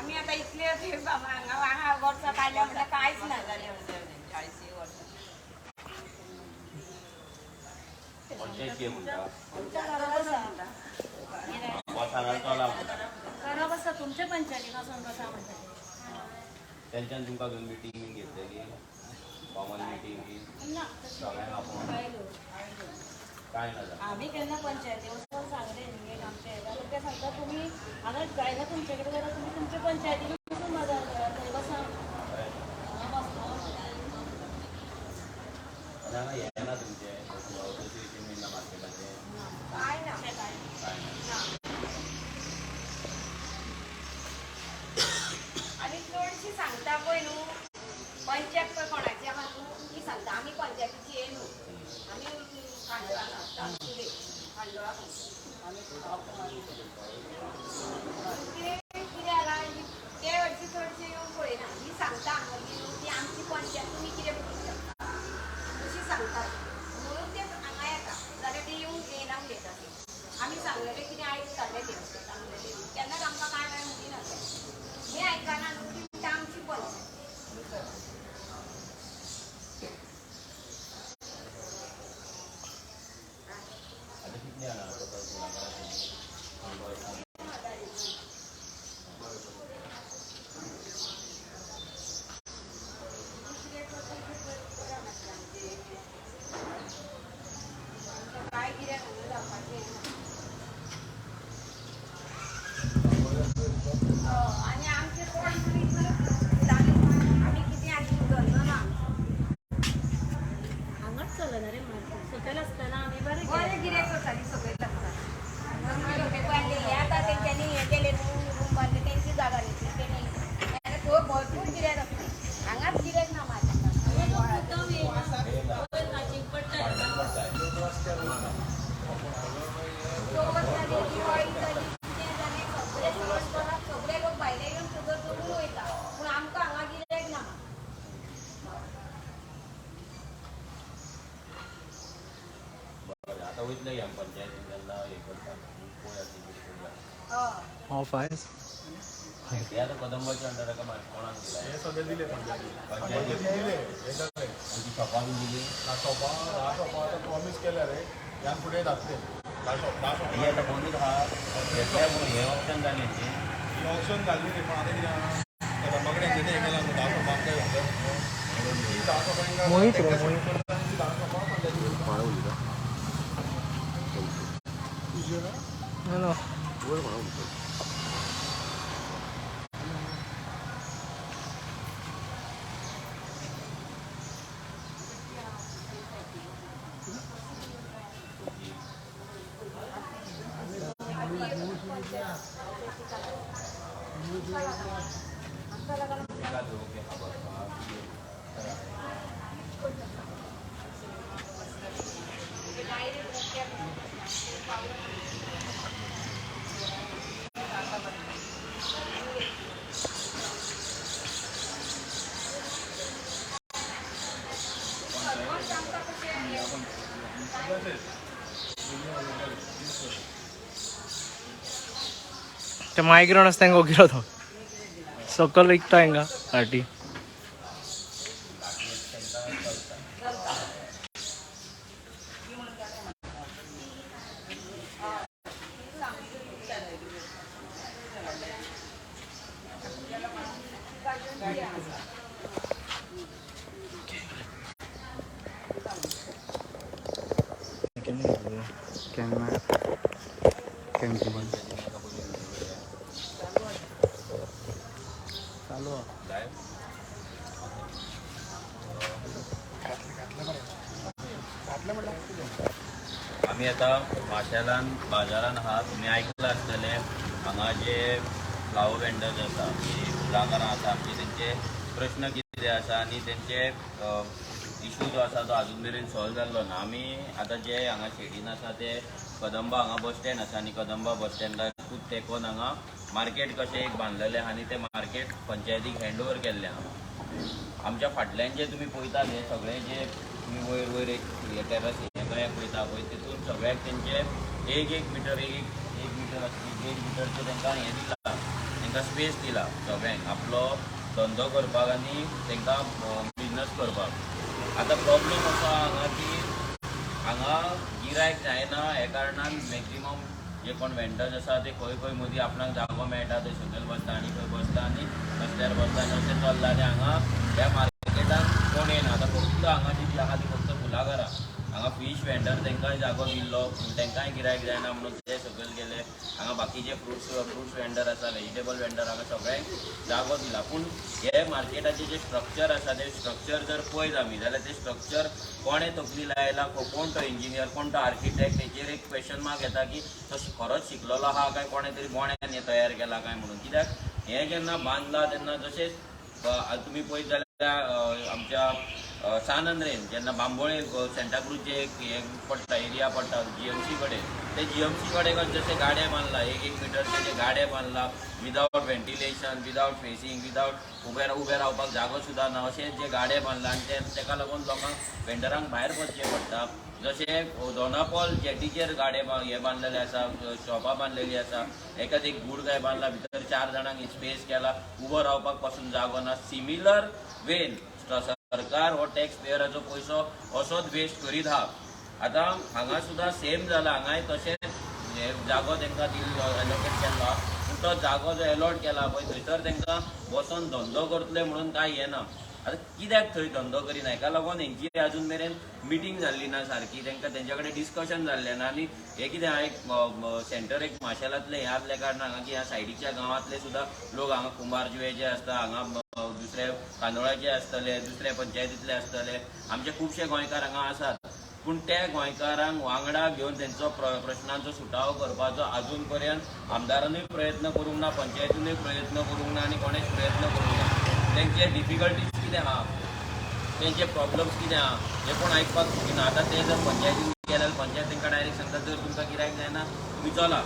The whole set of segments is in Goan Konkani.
आमी आतां इतले हांगा वर्सां काडल्या म्हणल्यार कांयच ना जालें म्हणजे 40 वर्सां. पंचायत कितें म्हणटा? बस हांगा चला म्हणटा. खराब आसा तुमच्या पंचायतीन वचोन बसा म्हणटा. तेंच्यान तुमकां घेवन मिटींग बीन घेतलेली, कॉमन मिटींग बी सगळ्यांक आपोवन कांय ना जालें. आमी केन्ना पंचायती वचोन सांगलें न्ही आमचें जाल्यार ते सांगता तुमी हांगा जायना तुमचे कडेन जाल्यार तुमी तुमच्या पंचायतीन वचून बाजार करात, थंय बसा. हांगा बसना. आनी हांगा हें ना तुमचें असोसिएशन बीन ना मार्केटाचें? कांय ना. कांय ना. आनी चडशी सांगता पळय न्हू पंचायत पळय कोणाची आहा न्हू ती सांगता आमी पंचायतीची हे न्हू, आमी खांडोळा खांडोळा ते कितें जालां ते हरशीं चडशे येवन पळयना. ही सांगता हांगा न्हू ती आमची पंचायत, तुमी कितें करूंक शकता अशी सांगतात म्हणून ते हांगा येता, जाल्यार ते येवंक येयना उलयता. ते आमी सांगलेलें कितें आयकताले ते सांगलेलें केन्नाच आमकां कांय कांय म्हणिना ते. हें आयकना न्हू ती म्हणटा आमची पंचायत. आतां कितले जाणां टोटल कुळागरां तुमी? काय कितें हांगा जावपाचें. आनी आमचें कोण आमी कितें आनी उदरना ना. हांगाच चलना रे मार्केट, सकयल आसतना आमी बरें बरें गिऱ्हाईक करतालीं सकयल आसतना. हे आतां तेंच्यांनी हें केलें न्हू, रूम बांदले तेंची जागा घेतली तेणी, जाल्यार थंय भरपूर गिऱ्हाईक आसलें. हांगाच गिऱ्हाईक ना मार्केटान. चवथ जाली, दिवाळी जाली, कितें जालें सगळे सण परब सगळे लोक भायले येवन थंयसर चलून वयता, पूण आमकां हांगा गिऱ्हाईक ना. बरें, आतां वयतले गे आमी पंचायतीन तेन्ना हें करता पळोवया कितें करूया. हय. ऑफ आयज. हे आतां कदंबाच्या अंडर कोणाक दिला? हे सगळे दिले पंचायतीन. पंचायतीन दिले हे जालें. आनी ती शॉपां बीन दिली? ना शॉपां, धा शॉपां आतां प्रॉमीस केल्या रे, ह्यान फुडें धाडटले 10 शॉप, 10 शॉपां. ही आतां बंदूच आहा घेतल्या पूण हें ऑप्शन जालें न्ही. ही ऑप्शन घाल्ली न्ही, पण आतां कितें आहा कदंबा कडेन हेंच्यांनी हें केलां न्हू, 10 शॉपां आमकां घातल्या ती 10 शॉपां मोहीत रे, तांकां मोहीत. करता आनी ती 10 शॉपां पंचायती. हॅलो. ते मायग्रेन आसता तांकां ओगिरो तो सकल विकता हांगा पार्टी. केन्ना केन्ना चालू आहा. आमी आतां माशेलान बाजारान आहा. तुमी आयकलां आसतलें हांगा जे फ्लावर वेंडर्स आसा, जी फुलांकारां आसा आमची, तेंचे प्रश्न कितें आसा आनी तेंचे इशू जो आसा तो आजून मेरेन सॉल्व जाल्लो ना. आमी आतां जे हांगा शेडीन आसा ते कदंबा हांगा बस स्टँड आसा आनी कदंबा बस स्टँडाकूच तेंकोन हांगा मार्केट कशें एक बांदलेलें आहा आनी तें मार्केट पंचायतीक हँड ओवर केल्लें आहा. आमच्या फाटल्यान जे तुमी पळयतात हे सगळे जे तुमी वयर वयर एक हे टेरस हे कडेन पळयता पळय, तितून सगळ्याक तेंचे एक एक मिटर, एक एक एक मिटर आसली 1.5 मिटरचें तांकां हें दिलां, तांकां स्पेस दिला सगळ्यांक आपलो धंदो करपाक आनी तांकां बिजनस करपाक. आतां प्रॉब्लम असो आहा हांगा की हांगा गिरायक जायना हे कारणान मॅक्झिमम जे कोण वेंडर्स आसा ते खंय खंय मदीं आपणाक जागो मेळटा थंय सकयल बसता आनी खंय बसता आनी रस्त्यार बसता आनी अशें चल्लां. आनी हांगा ह्या मार्केटान कोण येना. आतां फक्त हांगा जी आहा ती फक्त फुलाघरां. हांगा फीश वेंडर तांकांय जागो दिल्लो पूण तांकांय गिरायक जायना म्हणून ते सकयल गेले. हांगा बाकीचे फ्रुट्स वेंडर आसा, वेजिटेबल वेंडर, हांगा सगळ्यांक जागो दिला. पूण हे मार्केटाचें जें स्ट्रक्चर आसा तें स्ट्रक्चर जर पळयत आमी जाल्यार तें स्ट्रक्चर कोणें तकली लायला, कोण तो इंजिनियर, कोण तो आर्किटेक्ट, हेचेर एक क्वेश्चन मार्क येता की तो खरोच शिकलेलो आहा काय कोणें तरी बोण्यान हें तयार केलां काय म्हणून. कित्याक हें जेन्ना बांदलां तेन्ना जशेंच तुमी पळयत जाल्यार आमच्या सान आंद्रेन जेन्ना बांबोळे सेंटाक्रूज एक हें पडटा, एरिया पडटा जीएमसी कडेन, ते जीएमसी कडेन जशे गाडे बांदला, एक एक मिटरचे जे गाडे बांदला without ventilation, without facing, without उबे उबे रावपाक जागो सुद्दां ना अशे जे गाडे बांदला आनी ते तेका लागून लोकांक वेंडरांक भायर वचचें पडटा. जशें दोनापावल जेटीचेर गाडे हे बांदलेले आसा, शॉपां बांदलेली आसा, एकाच एक गूड काय बांदला, भितर 4 जाणांक स्पेस केला, उबो रावपाक पासून जागो ना. सिमिलर वेन सरकार हो टॅक्स पेयराचो पयसो असोच वेस्ट करीत आहा. आतां हांगा सुद्दां सेम जाला. हांगाय तशेंच हे जागो तांकां दिल्लो, एलोकेट केल्लो आहा, पूण तो जागो जो एलॉट केला पळय थंयसर तांकां बसोन धंदो करतले म्हणून कांय येना. आतां कित्याक थंय धंदो करिना हेका लागून हेंची अजून मेरेन मिटींग जाल्ली ना सारकी, तांकां तेंच्या कडेन डिस्कशन जाल्लें ना. आनी हें कितें आहा एक सेंटर एक माशेलांतलें हें आसल्या कारणान हांगा की ह्या सायडीच्या गांवांतले सुद्दां लोक हांगा कुंभारजुवेचे आसता, हांगा दुसरे कांदोळाचे आसतले, दुसऱ्या पंचायतींतले आसतले, आमचे खुबशे गोंयकार हांगा आसात. पूण त्या गोंयकारांक वांगडा घेवन तेंचो प्रश्नांचो सुटावो करपाचो अजून पर्यंत आमदारानूय प्रयत्न करूंक ना, पंचायतीनूय प्रयत्न करूंक ना आनी कोणेच प्रयत्न करूंक ना. तेंचे डिफिकल्टीज कितें आहा, तेंचे प्रॉब्लम्स कितें आहा हे कोण आयकपाक सोदिना. आतां ते जर पंचायतीन गेले जाल्यार पंचायत तांकां डायरेक्ट सांगता जर तुमकां गिरायक जायना तुमी चला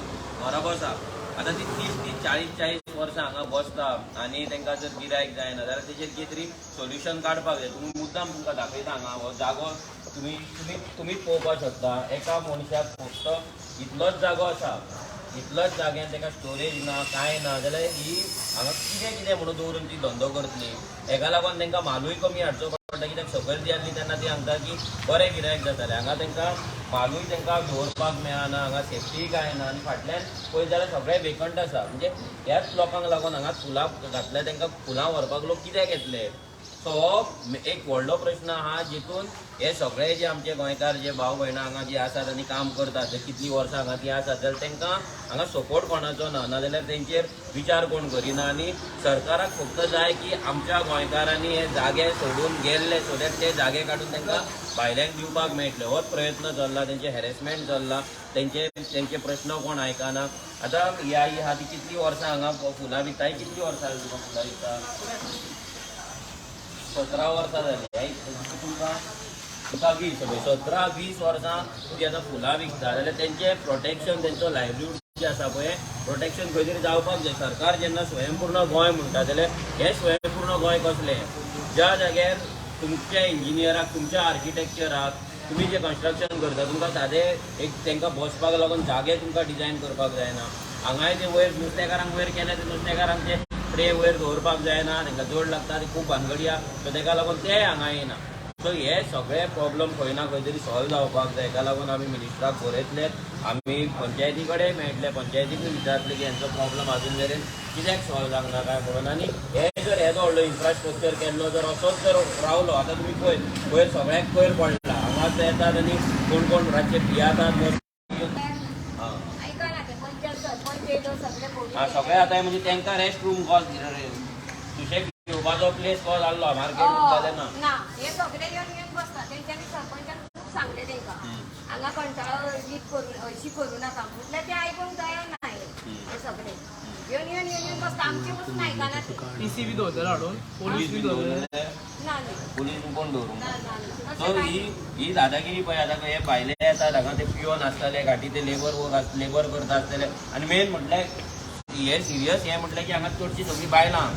घरा बसा. आतां ती 30 30 40 40 वर्सां हांगा बसता आनी तांकां जर गिरायक जायना जाल्यार तेजेर कितें तरी सोल्युशन काडपाक जाय. तुमी मुद्दाम तुमकां दाखयता हांगा हो जागो तुमी तुमी तुमीच पळोवपाक शकता. एका मनशाक फक्त इतलोच जागो आसा, इतलोच जाग्यान ताका स्टोरेज ना कांय ना जाल्यार ही हांगा कितें कितें म्हणून दवरून ती धंदो करतली. हेका लागून तांकां म्हालूय कमी हाडचो पडटा कित्याक सकयल जी आसली तेन्ना ती सांगता की बरें गिरायक जातालें. हांगा तांकां म्हालूय तांकां दवरपाक मेळना, हांगा सेफ्टी कांय ना आनी फाटल्यान पळयत जाल्यार सगळें वेकंट आसा. म्हणजे ह्याच लोकांक लागून हांगा फुलां घातल्या तांकां फुलां व्हरपाक लोक कित्याक येतले? सो हो एक व्हडलो प्रश्न आहा जितून हे सगळे जे आमचे गोंयकार जे भाव भयणां हांगा जे आसात आनी काम करतात, जे कितलीं वर्सां हांगा ती आसात जाल्यार तांकां हांगा सपोर्ट कोणाचो ना, नाजाल्यार तेंचेर विचार कोण करिना. आनी सरकाराक फक्त जाय की आमच्या गोंयकारांनी हे जागे सोडून गेल्ले सो that ते जागे काडून तांकां भायल्यांक दिवपाक मेळटले. होच प्रयत्न चल्ला, तेंचे हॅरेसमेंट चल्ला, तेंचे तेंचे प्रश्न कोण आयकना. आतां ही आई आहा ती कितलीं वर्सां हांगा फुलां विकता? ही कितलीं वर्सां जालीं तुका फुलां विकता? 17 वर्सां जालीं. तुमकां तुका 20 17 20 वर्सां ती आतां फुलां विकता जाल्यार तेंचें प्रोटेक्शन, तेंचो लायवलीहूड जे आसा पळय प्रोटेक्शन खंय तरी जावपाक जाय. सरकार जेन्ना स्वयंपूर्ण गोंय म्हणटा जाल्यार हें स्वयंपूर्ण गोंय कसलें? ज्या जाग्यार तुमच्या इंजिनियराक, तुमच्या आर्किटेक्चराक, तुमी जें कन्स्ट्रक्शन करता तुमकां सादें एक तांकां बसपाक लागून जागे तुमकां डिजायन करपाक जायना. हांगाय ते वयर नुस्तेकारांक वयर केले ते नुस्तेकारांक ते ट्रे वयर दवरपाक जायना, तांकां जड लागता, ती खूब भानगडी आहा, सो ताका लागून ते हांगा येना. सो हे सगळे प्रॉब्लम खंय ना खंय तरी सॉल्व जावपाक जाय. हेका लागून आमी मिनिस्टराक बरयतले, आमी पंचायती कडेन मेळटले, पंचायतीकूय विचारतले की हेंचो प्रॉब्लम अजून मेरेन कित्याक सॉल्व जावंक ना काय म्हणून. आनी हे जर येदो व्हडलो इन्फ्रास्ट्रक्चर केल्लो जर असोच जर रावलो, आतां तुमी पळय वयर सगळ्याक कोयर पडला, हांगाच येतात आनी कोण कोण रातचे पियातात. हां सगळे आतां म्हणजे तांकां रेस्ट रूम कॉज सुशेग घेवपाचो प्लेस कसो जाल्लो मार्केट जालें ना. ना हे सगळे येवन येवन बसता. तेंच्यांनी सरपंचान खूब सांगलें तांकां हांगा कंटाळो वीक करू अशी करूं नाका म्हटल्यार ते आयकूंक तयार ना. हे सगळे येवन येवन येवन येवन बसता, आमचे पसून आयकना ते. पी सी बी दवरतले हाडून, पोलीस बी दवरतले. ना. पुलीस कोण दवरूंक ना ना ना. सो ही ही दादागिरी पळय. आतां हे भायले येतात हांगा ते पियोन आसतले, घाटी ते लेबर वर्क लेबर करता आसतले. आनी मेन म्हटल्यार हे सिरियस हें म्हटल्यार की हांगा चडशी सगळीं बायलां,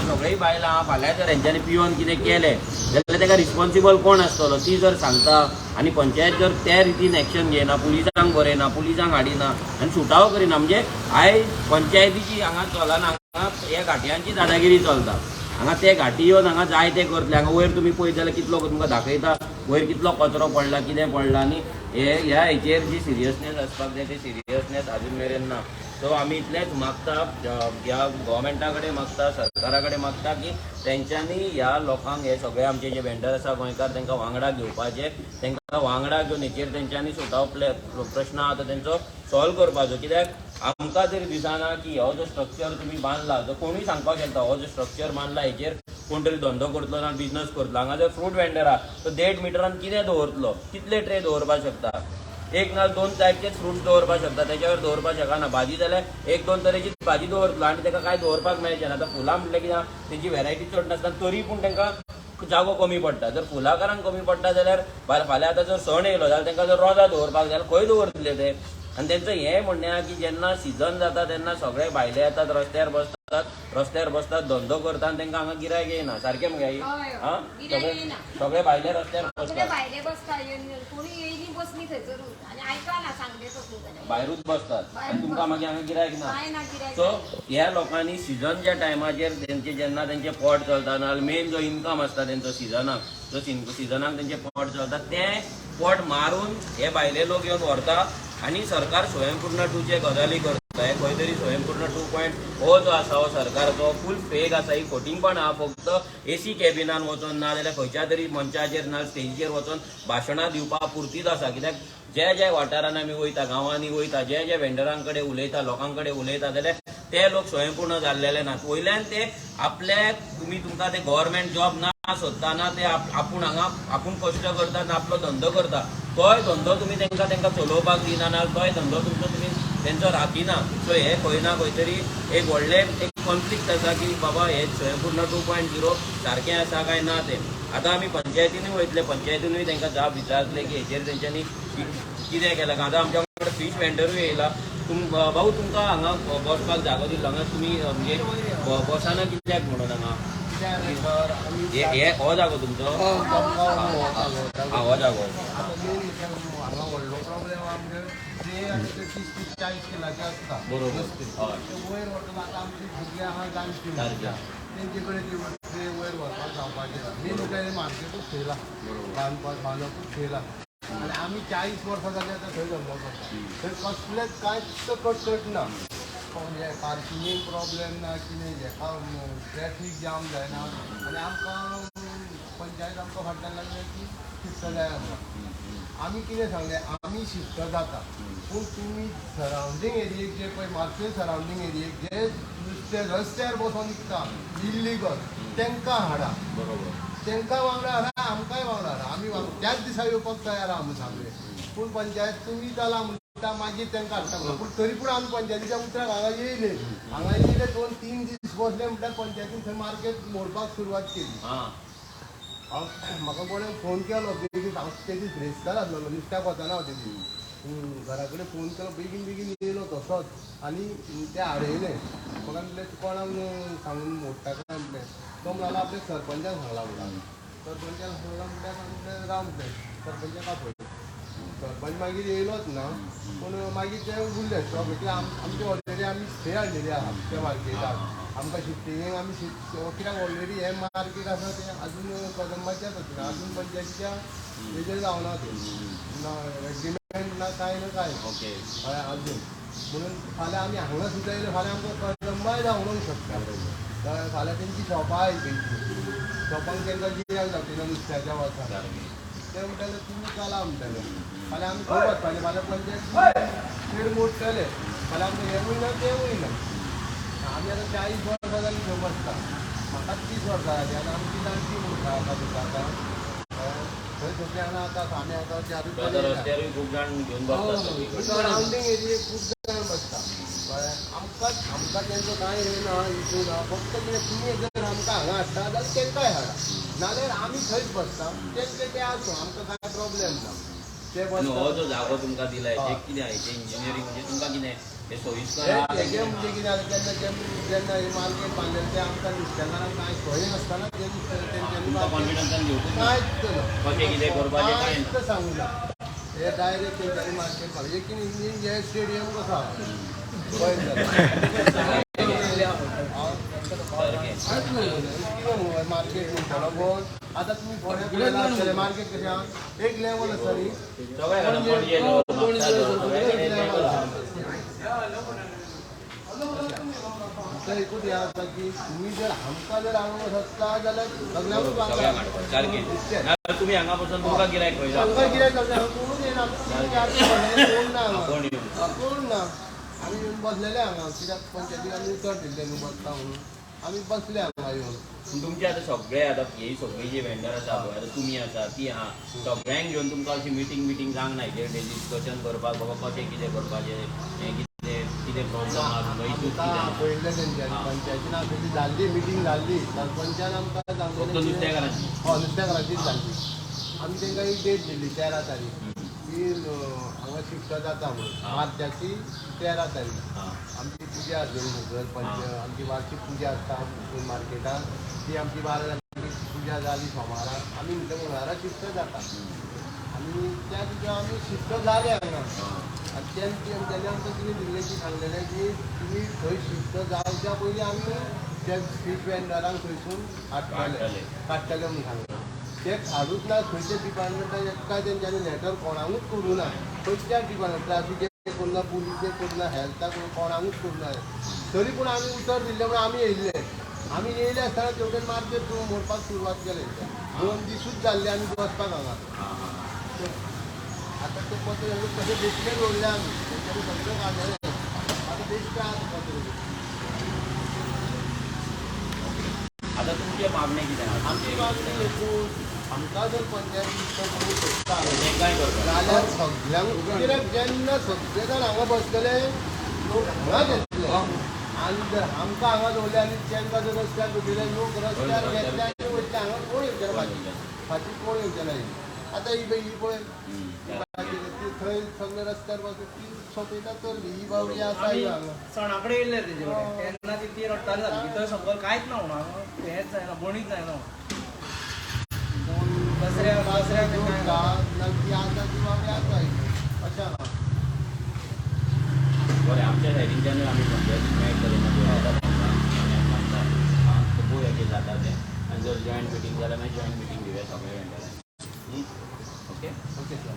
सगळीं बायलां. फाल्यां जर हेंच्यांनी पियोन कितें केलें जाल्यार ताका रिस्पॉन्सिबल कोण आसतलो? ती जर सांगता आनी पंचायत जर त्या रितीन एक्शन घेयना, पुलिसांक बरयना, पुलिसांक हाडिना आनी सुटावो करिना, म्हणजे आयज पंचायतीची हांगा चलना. हांगा ह्या घाटयांची दादागिरी चलता. हांगा ते घाटी येवन हांगा जाय ते करतले. हांगा वयर तुमी पळयत जाल्यार कितलो तुमकां दाखयता, वयर कितलो कचरो पडला, कितें पडला. आनी हे ह्या हेचेर जी सिरियसनेस आसपाक जाय ती सिरियसनेस अजून मेरेन ना. सो आमी इतलेंच मागता, ह्या गव्हर्मेंटा कडेन मागता, सरकारा कडेन मागता की तेंच्यांनी ह्या लोकांक, हे सगळे आमचे जे वेंडर आसा गोंयकार, तांकां वांगडा घेवपाचे, तांकां वांगडा घेवन हेचेर तेंच्यांनी सुटाव प्रश्न आहा तो तेंचो सॉल्व करपाचो. कित्याक आमकां तरी दिसना की हो जो स्ट्रक्चर तुमी बांदला, जो कोणूय सांगपाक शकता, हो जो स्ट्रक्चर बांदला हेचेर कोण तरी धंदो करतलो ना बिजनस करतलो. हांगा जर फ्रूट वेंडर आहा तो 1.5 मिटरान कितें दवरतलो, कितले ट्रे दवरपाक शकता? एक ना दोन टायपचेच फ्रुट्स दवरपाक शकता, त्याच्यावर दवरपाक शकना. भाजी जाल्यार एक दोन तरेचीच भाजी दवरतलो आनी ताका कांय दवरपाक मेळचें ना. आतां फुलां म्हटलें की तेंची व्हेरायटी चड नासता, तरी पूण तांकां जागो कमी पडटा. जर फुलाकारांक कमी पडटा जाल्यार फाल्यां आतां जर सण येयलो जाल्यार तांकां जर रोजां दवरपाक जाय जाल्यार खंय दवरतले ते? आनी तेंचो हें म्हणणें आहा की जेन्ना सिजन जाता तेन्ना सगळे भायले येतात, रस्त्यार बसतात, रस्त्यार बसतात, धंदो करतात आनी तांकां हांगा गिरायक येयना. सारकें मगे आई? हय, हय. आं, गिरायक सगळे येयना. सगळे भायले रस्त्यार सगळे बसतात, भायले बसता येवन, कोणी येयली बसली थंयसरूच आनी आयकना सांगले तसलें जाल्यार. भायरूच बसतात आनी तुमकां मागीर हांगा गिरायक ना. कांय ना गिरायक. सो ह्या लोकांनी सिजनच्या टायमाचेर तेंचे जेन्ना तेंचे पोट चलता, नाजाल्यार मेन जो इन्कम आसता तेंचो सिजनाक, जो सिजनाक तेंचे पोट चलता, तें पोट मारून हे भायले लोक येवन व्हरता. आनी सरकार स्वयंपूर्ण 2 चे गजाली करता, हे खंय तरी स्वयंपूर्ण 2.0 जो आसा हो सरकाराचो फूल फेक आसा. ही फटींगपण आहा. फक्त एसी कॅबिनान वचोन ना जाल्यार खंयच्या तरी मंचाचेर ना स्टेजीचेर वचोन भाशणां दिवपा पुरतीच आसा. कित्याक ज्या ज्या वाठारांनी आमी वयता, गांवांनी वयता, ज्या ज्या वेंडरां कडेन उलयता, लोकां कडेन उलयता, जाल्यार ते लोक स्वयंपूर्ण जाल्लेले नात. वयल्यान ते आपले तुमी तुमकां ते गव्हर्मेंट जॉब ना सोदताना ते आपूण हांगा आपूण कश्ट करता आनी आपलो धंदो करता, तोय धंदो तुमी तांकां तांकां चलोवपाक दिना, ना तोय धंदो तुमचो तुमी तेंचो राखिना. सो हे खंय ना खंय तरी एक व्हडलें एक कॉन्फ्लिक्ट आसा की बाबा हे स्वयंपूर्ण 2.0 सारकें आसा काय ना तें. आतां आमी पंचायतीनूय वयतले, पंचायतीनूय तांकां जाप विचारतले की हेचेर तेंच्यांनी कितें केलां. आतां आमच्या वांगडा फीश वेंडरूय येयला. भाऊ, तुमकां हांगा बसपाक जागो दिल्लो, हांगा तुमी म्हणजे बसना कित्याक म्हणून हांगा? हे हे हो जागो तुमचो? हा, हो जागो. हांगा व्हडलो प्रॉब्लेम आमगे जे आतां ते 30 30 40 किलाचे आसता नुस्तें. हय. ते वयर व्हरतना आतां आमची भुरगीं आहा जाणटी, सारकें. तेंचे कडेन ती ते वयर व्हरपाक जावपाचें ना. मेन म्हणल्यार मार्केटूच थेयला, बांदपाक बांदपूच थेयला. आनी आमी 40 वर्सां जालीं आतां थंय धंदो करता. थंय कसलेच कांयच कटकट ना, म्हणजे पार्किंगेक प्रॉब्लेम ना, कितें हेका ट्रॅफीक जाम जायना. आनी आमकां पंचायत आमकां फाटल्यान लागले की शिफ्ट जाय आमकां. आमी कितें सांगलें, आमी शिफ्ट जाता, पूण तुमी सरावंडींग एरियेक जे पळय मार्शेल सरावंडींग एरियेक जे नुस्तें रस्त्यार बसोन विकता इल्लिगल, तांकां हाडा. तांकां वांगडा हाडा, आमकांय वांगडा हाडा. आमी त्याच दिसा येवपाक तयार आहा म्हणून सांगलें. पूण पंचायत तुमी चला म्हणटा, मागीर तांकां हाडटा म्हणून. पूण तरी पूण आमी पंचायतीच्या उतराक हांगा येयले. हांगा येयले, 2-3 दीस बसले म्हटल्यार पंचायतीन थंय मार्केट मोडपाक सुरवात केली. हांव म्हाका कोणें फोन केलो बेगीन, हांव ते दीस रेस्तार आसलेलो, नुस्त्याक वचना हांव ते दीस. घरा कडेन फोन केलो, बेगीन बेगीन येयलो तसोच आनी ते आडयलें म्हाका. म्हणलें कोणाक सांगून मोडटा काय म्हणलें. तो म्हणलो आपल्या सरपंचान सांगलां म्हणटा. सरपंचान सांगलां म्हणल्यार, म्हणलें राव, म्हणलें सरपंचाक आपय. सरपंच मागीर येयलोच ना, पूण मागीर ते उरले स्टॉप. कित्याक आमचे ऑलरेडी आमी स्टे हाडलेली आहा त्या मार्केटाक. आमकां शिफ्टिंगेक आमी शिफ्ट कित्याक, ऑलरेडी हें मार्केट आसा तें अजून कदंबाच्याच आसा, अजून पंचायतीच्या हेजेर जावना तें ना, एग्रीमेंट ना, कांय ना कांय. हय, अजून म्हणून फाल्यां आमी हांगा सुद्दां येयले, फाल्यां आमकां कदंबाय जावंक शकता. हय, फाल्यां तेंची शॉपां आहाय, तेंची शॉपांक तांकां गिरायक जावचें ना नुस्त्याच्या वासान. ते म्हणटाले तुमी चला म्हणटाले. फाल्यां आमी खंय वचपाचें? फाल्यां पंचायत शेड मोडटले, फाल्यां आमकां हेंवूय ना तेंवूय ना. आमी आतां 40 वर्सां जालीं थंय बसता. म्हाका 30 वर्सां जालीं. आतां आमची जाणटी म्हणटा आतां सुद्दां आतां थंय सगळीं जाणां आतां आमी आतां चारूय आता कडेन रस्त्यारूय खूब जाण घेवन बसतात सगळी कडेन. सरावंडींग एरियेक खूब जाण बसता, कळ्ळें? आमकां आमकां तेंचो कांय हें ना, इशू ना. फक्त कितें, तुमी जर आमकां हांगा हाडटा जाल्यार तांकांय हाडा, नाल्यार आमी थंयच बसता, तेंचे ते आसूं, आमकां कांय प्रॉब्लेम ना. ते आनी हो बसता. जो जागो तुमकां दिला, हेचे कितें आहा, हेचे इंजिनियरींग म्हणजे तुमकां कितें हे सोयीस्कर आहा काय हें कितें? म्हणजे कितें जालें, जेन्ना जेन्ना हें मार्केट बांदलेलें तें आमकां नुस्तेकारांक कांय खंय नासतना ते नुस्तें तेंच्यांनी तुमकां कॉन्फिडन्सान घेवकूच ना. कांयच ना. कशें कितें करपाचें कांय ना. कांयच सांगूं ना. हे डायरेक्ट तेंच्यांनी मार्केट बांदलें. एक इंजिन हे स्टेडियम कसो आहा पळय जाल्यार. सारकें. कितें मार्केट म्हणटलो कोण? आतां तुमी फोंड्या पळयलां आसतलें मार्केट कशें आहा, एक लेवल आसा न्ही. सगळ्या कडेन पणजे दवर, म्हापसा दवर, सगळ्या कडेन एक लेवल लेवल आसा. आहा. आमकां एकूच हें आसा की तुमी जर आमकां जर हाडूंक शकता जाल्यार सगल्यांकूच सगळ्यांक हाडपाक सारकें. नाजाल्यार तुमी हांगा बसून तुमकां गिरायक खंय आमकां जाता? कितें जाता, कोणूच येना. कोण ना हांगा. कोण येवन? कोण ना. आमी येवन बसलेले हांगा, कित्याक पंचायतीक आमी उतर दिल्लें न्हू बसता म्हणून, आमी बसले हांगा येवन. पूण तुमचे आतां सगळे आतां ही सगळी जी वेंडर आसा पळय, आतां तुमी आसा ती आहा, सगळ्यांक घेवन तुमकां अशी मिटींग बिटींग जावंक ना हेजेर डिस्कशन करपाक, बाबा कशें कितें करपाचें, हें कितें कितें प्रॉब्लम आहा तुमकां, इश्यूज आमकां कितें आहा? आपयल्लें तेंच्यांनी, पंचायतीन आपयल्ली, जाल्ली मिटींग जाल्ली, सरपंचान आमकां फक्त सांगलें. नुस्तेकारांची? हय, नुस्तेकारांचीच जाल्ली. आमी तांकां एक डेट दिल्ली 13 तारीख की हांगा शिफ्ट जाता म्हणून, मार्चाची 13 तारीख. आमची पुजा आसलेली थंयसर, पंच आमची वार्षीक पुजा आसता मार्केटान, ती आमची 12 तारखेक पुजा जाली सोमारा. आमी म्हणटा मंगळारा शिफ्ट जाता. आनी त्या दिसा आमी शिफ्ट जाले हांगा. आनी तेन्ना आमकां कितें दिल्लें की सांगलेलें की तुमी थंय शिफ्ट जावच्या पयलीं आमी त्या स्ट्रीट वेंडरांक थंयसून हाडटले काडटले म्हणून सांगलें. ते काडूच ना. खंयच्या डिपार्टमेंटाक एका तेंच्यांनी लेटर कोणाकूच करूं ना. खंयच्या डिपार्टमेंट, ट्राफिके करूं ना, पुलिसे करूं ना, हेल्थाक कोणाकूच करूं ना. तरी पूण आमी उतर दिल्लें म्हणून आमी येयल्ले. आमी येयले आसतना तेवटेन मार्केट मोडपाक सुरवात केले. 2 दिसूच जाल्ले आमी बसपाक हांगा. आतां ते पत्र कशें बेश्टे दवरले आमी, तेंच्यांनी सगळें काडलेलें, आतां बेश्टें आसा पत्र. आतां तुमचें मागणें कितें आहा? आमची मागणी एकूच, आमकां जर पंचायत सिस्टम करूंक सोदता तेंकांय करपाक जाल्यार सगल्यांक, कित्याक जेन्ना सगळे जाण हांगा बसतले लोक हांगाच येतले. आनी जर आमकां हांगा दवरले आनी तांकां जर रस्त्यार दवरले, लोक रस्त्यार घेतले आनी वयतले. हांगा कोण येवचे ना, फाटी फाटी कोण येवचे ना. आतां ही पळय, ही पळय ती थंय सगळे रस्त्यार बसून ती सोंपयता चल्ली ही बावडी आसा ही हांगा. सणा कडेन येयल्ले तेजे कडेन तेन्ना ती रडटाली सारकी, थंय सकयल कांयच ना म्हणून, हांगा हेंच जायना, बणीच जायना. दसऱ्या दसऱ्या ती आसा ती बावडी आसा अशें आहा. बरें, आमच्या सायडीनच्यानूय आमी पंचायतीन मेळटले ना, सांगता पळोवया कितें जाता तें. आनी जर जॉयंट मिटींग जाल्यार मागीर जॉयंट मिटींग घेवया सगळे वेंडरांची. Okay okay sir.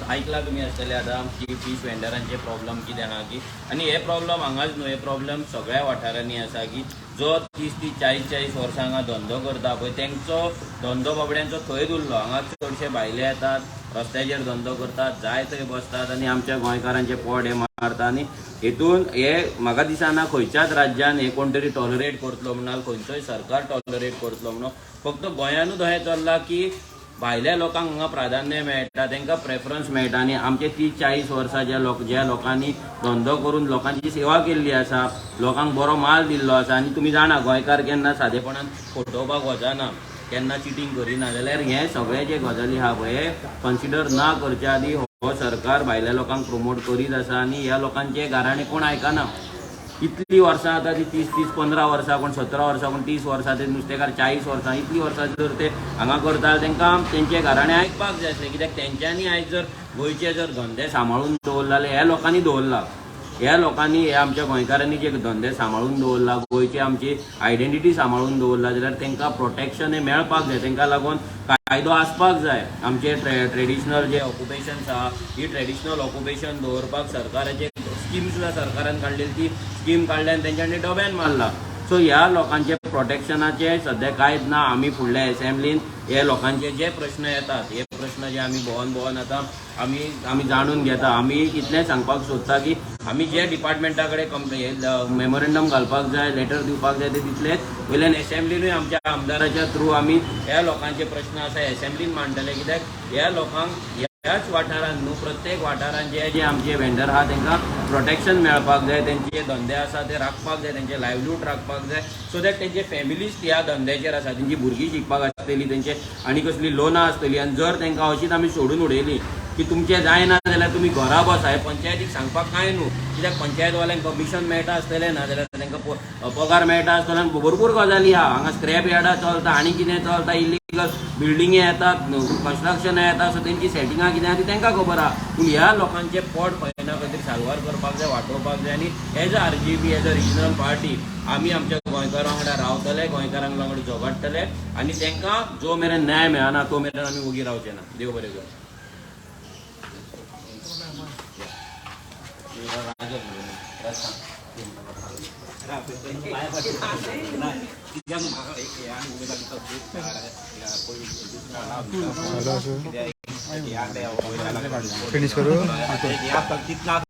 आयकला तुमी आसतले आतां की फीश वेंडरांचे प्रॉब्लम कितें आहा की, आनी हे प्रॉब्लम हांगाच न्हू, हे प्रॉब्लम सगळ्या वाठारांनी आसा की जो 30 30 40 40 वर्सां हांगा धंदो करता पळय, तेंचो धंदो बाबड्यांचो थंयच उरलो. हांगा चडशे भायले येतात, रस्त्याचेर धंदो करतात, जाय थंय बसतात आनी आमच्या गोंयकारांचे पोट हे मारता. आनी हेतून हे म्हाका दिसना खंयच्याच राज्यान हे कोण तरी टॉलरेट करतलो म्हणाल, खंयचोय सरकार टॉलरेट करतलो म्हणून. फक्त गोंयानूच अशें चल्लां की भायल्या लोकांक हांगा प्राधान्य मेळटा, तांकां प्रेफरन्स मेळटा. आनी आमचे 30 40 वर्सां ज्या लोकांनी धंदो करून लोकांची सेवा केल्ली आसा, लोकांक बरो माल दिल्लो आसा. आनी तुमी जाणा गोंयकार केन्ना सादेपणान फटोवपाक वचना, केन्ना चिटींग करिना. जाल्यार हे सगळे जे गजाली आहा पळय, हे कन्सिडर ना करच्या आदी हो सरकार भायल्या लोकांक प्रमोट करीत आसा. आनी ह्या लोकांचे गाराणें कोण आयकना. इतली वर्सां आतां ती 30 30 15 वर्सां, कोण 17 वर्सां, कोण 30 वर्सां, ते नुस्तेकार 40 वर्सां, इतली वर्सां जर ते हांगा करता तांकां तेंचे घराणें आयकपाक जाय आसलें. कित्याक तेंच्यांनी आयज जर गोंयचे जर धंदे सांबाळून दवरला जाल्यार ह्या लोकांनी दवरला. ह्या लोकांनी, ह्या आमच्या गोंयकारांनी जे धंदे सांबाळून दवरला, गोंयची आमची आयडेंटिटी सांबाळून दवरला, जाल्यार तांकां प्रोटेक्शन हें मेळपाक जाय. तांकां लागून कायदो आसपाक जाय. आमचे ट्रेडिशनल जे ऑक्युपेशन्स आहा, ही ट्रेडिशनल ऑक्युपेशन दवरपाक सरकाराचे स्कीम सुद्दां सरकारान काडलेली, ती स्कीम काडल्या आनी तेंच्यांनी डब्यान मारला. सो ह्या लोकांचे प्रोटेक्शनाचे सद्या कांयच ना. आमी फुडल्या एसेंब्लीन हे लोकांचे जे प्रश्न येतात, हे प्रश्न जे आमी भोवन भोवन आतां आमी जाणून घेता. आमी इतलें सांगपाक सोदता की आमी जे डिपार्टमेंटा कडेन मेमोरेंडम घालपाक जाय, लेटर दिवपाक जाय, ते दितलेच. वयल्यान एसेंब्लीनूय आमच्या आमदाराच्या थ्रू आमी ह्या लोकांचे प्रश्न आसा एसेंब्लीन मांडटले. कित्याक ह्या लोकांक ह्याच वाठारान न्हू, प्रत्येक वाठारान जे जे आमचे वेंडर आहा तांकां प्रोटेक्शन मेळपाक जाय, तेंचे धंदे आसा ते राखपाक जाय, तेंचे लायवलीहूड राखपाक जाय, सो that तेंचे फॅमिलीज ह्या धंद्याचेर आसा, तेंची भुरगीं शिकपाक आसतली, तेंचे आनी कसली लोनां आसतली. आनी जर तांकां अशीच आमी सोडून उडयली की तुमचें जायना जाल्यार तुमी घरा बसा. हें पंचायतीक सांगपाक कांय न्हू, कित्याक पंचायतवाल्यांक कमिशन मेळटा आसतलें, ना जाल्यार तांकां पगार मेळटा आसतलो आनी भरपूर गजाली आहा. हांगा स्क्रॅप यार्डां चलता आनी कितें चलता, इलिगल बिल्डिंगी येतात, कन्स्ट्रक्शनां येता. सो तेंची सेटिंगां कितें आहा ती तांकां खबर आहा. पूण ह्या लोकांचें पोट खंय ना खंय तरी साल्वार करपाक जाय, वाटोवपाक जाय. आनी as a RGP, as a regional party, आमी आमच्या गोंयकारां वांगडा रावतले, गोंयकारां वांगडा झगडटले आनी तांकां जो मेरेन न्याय मेळना तो मेरेन आमी वोगी रावचे ना. देव बरें करूं. फिनिश करू.